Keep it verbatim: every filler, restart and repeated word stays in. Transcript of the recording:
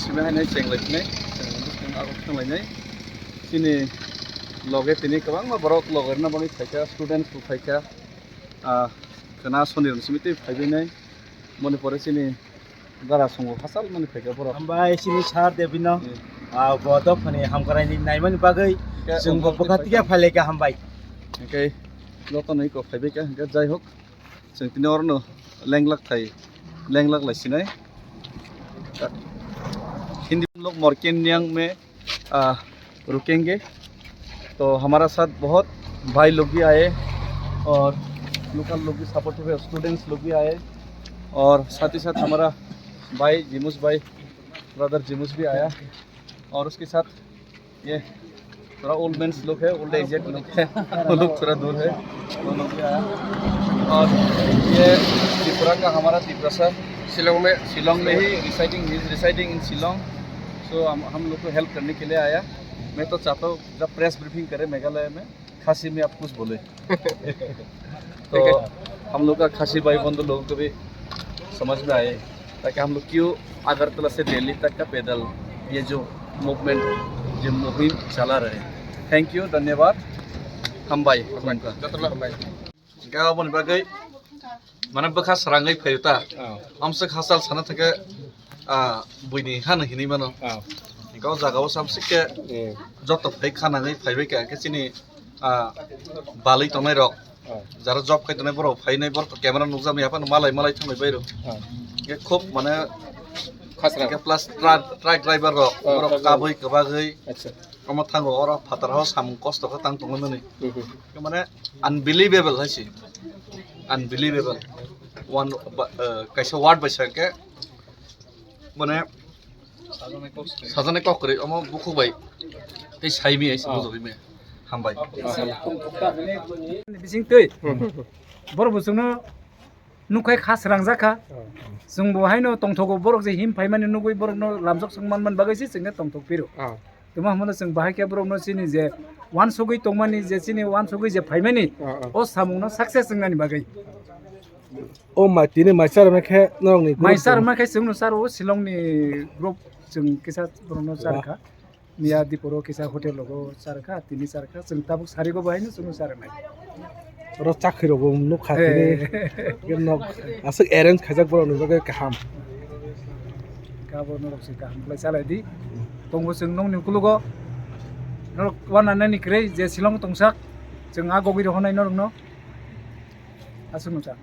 Simi hai nai cheng lai phinai, cheng lai phinai, abo thang lai nai. Chini loge tini kwbangma borok loge rwna bagwi phaikha, students bo phaikha. Ah, khwna soni rwna simi tei phaibai nai. Moni pore chini dara songo hachal mani phaikha borok. Hambai chini sir Debino. Hmm. Ah, bo dophani hamkraini naimani bagwi. Hwnkhe chwng obo bo bwkha bwkha tikhe phailaikha hambai. Hwnkhe jotono iko phaibaikha, hwnkhe jai hok. Chwng tini orono lenglak thai, lenglak lai sinai. Hindi log morken niang me, ah, rukenge. To hamara sath bahut bhai log bhi aaye aur local log bhi support hue, students log bhi aaye aur sath hi sath hamara bhai Jimus bhai, brother Jimus bhi aaya aur uske sath ये थोड़ा old mains लोग है, old aged लोग है, वो लोग थोड़ा दूर है, वो लोग भी आया। और ये त्रिपुरा का हमारा तिप्रसा शिलोंग में, शिलोंग में ही residing, he is residing in Shillong. So हम हम लोग को हेल्प करने के लिए आया। मैं तो चाहता हूँ जब प्रेस ब्रीफिंग करे मेघालय में, खासी में आप कुछ बोले। तो हम लोग का खासी भाई बंधु लोगों को भी समझ में आए, ताकि हम लोग क्यों अगरतला से दिल्ली तक का पैदल ये जो मूवमेंट, जो मुहिम चला रहे। थैंक यू, धन्यवाद। Hambai. Hambai. Jotono hambai. Hwnkhe aboni bagwi mane bwkha srangwi phaio ta. Oh. Amswk hachal sana thangkhe, ah, buini hano hinwi mano. Oh. Hwnkhe o jaga o samswk khe, hmm, joto phai khanangwi phaibai kha, hwnkhe chini, ah, balwi tongnai rok. Oh. Jara job khai tongnai borok phainai borok camera nukjaknai aphano malai malai thanglai bai rok. Oh. Hwnkhe khub mane khasra. Hwnkhe plus tra-, truck driver rok, oh, borok truck driver. Kabui kwbagwi. Acha. Omo thango oro phatar o samung kosto khe tang tongmani. Mhm. Mane unbelievable hai se. Unbelievable. One ba-, eh, kaisa word bai sa khe mane sajani kok kwrwi omo bukhuk bai tei saimi hai se. Oh. Bujogwi me. Hambai. Bising twi. Mhm. Borok bo chwngno nukhai kha srangjak kha. Oh. Chwng bo haino tongthogo, borok je him phaimani nugwi borokno lamjok swng manmani bagwi se chwngno tongthok phiro. Oh. Tamo hwnmano chwng bahai khe borokno chini je wansugwi tongmani, je chini wansugwi je phaimani, oh, oh, o samungno success wngnani bagwi. O mai tini mai charwma khe norokni group mai charwma khe chwngno charo o Shillongni group chwng kisa borokno charkha. Ba. Miya diporo kisa hotel rogo charkha, tini charkha, chwng tabuk sarigo bahaino chwngno charwnai. Oro chakhwi rokbo nukha tini. Hey. Nok aswk arrange khaijak borokni bagwi kaham. Kabo norok se kaham khlai chalai di. Tongo chwng nokni ukologo. Norok uananani kwrwi je Shillong tongsak, chwng a gogwi rohornai norokno. Aswk nukha.